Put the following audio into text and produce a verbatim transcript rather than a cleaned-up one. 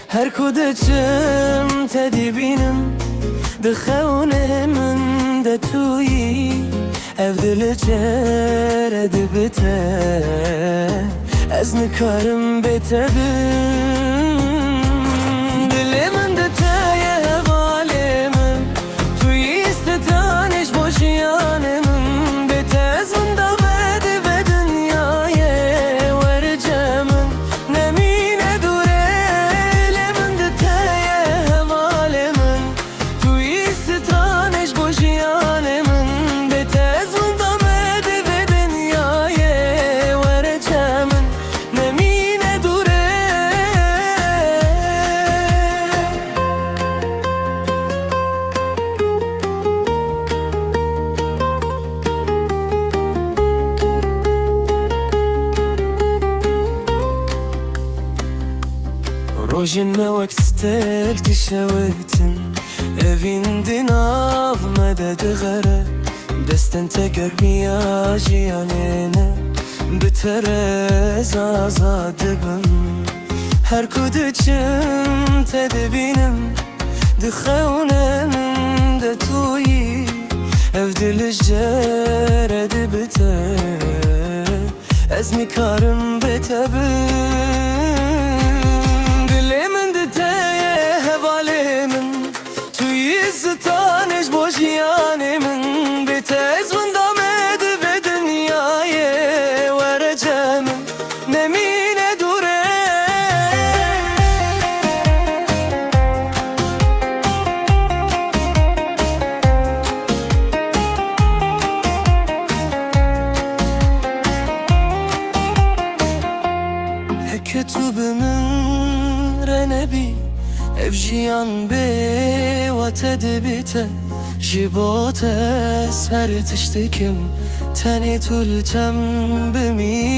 Her ku diçim te dibînim, di xewnê min de tu yî. Ev dil çere dibe te, ez nikarim bê te bim. Dilê min di te ye hevalê min, tu yî stranê ji bo jiyanê min. Bê te ez winda me di vê dinyayê, were cem min, nemîne dûrê. Dilê min di te ye hevalê min, tu yî stranê ji bo jiyanê min. Bê te ez winda me di vê dinyayê, were cem min, nemîne dûrê. Rojên me wek stêrk dişewitin, evîn di nav me de dixere. Destên te germiya jiyanê ne, bi te re ez azad dibim. Her ku diçim te dibînim, di xewnê min de tu yî. Ev dil ji cere dibe te, ez nikarim bê te bim. Dilê min di te ye hevalê min, tu yî stranê ji bo jiyanê min. Bê te ez winda me di vê dinyayê, were cem min, nemîne dûrê. Heke tu bi min re nebî, ev jiyan bê we te dibîte. Ji bo te ez her tişt dikim, tenê tu li cem bimî.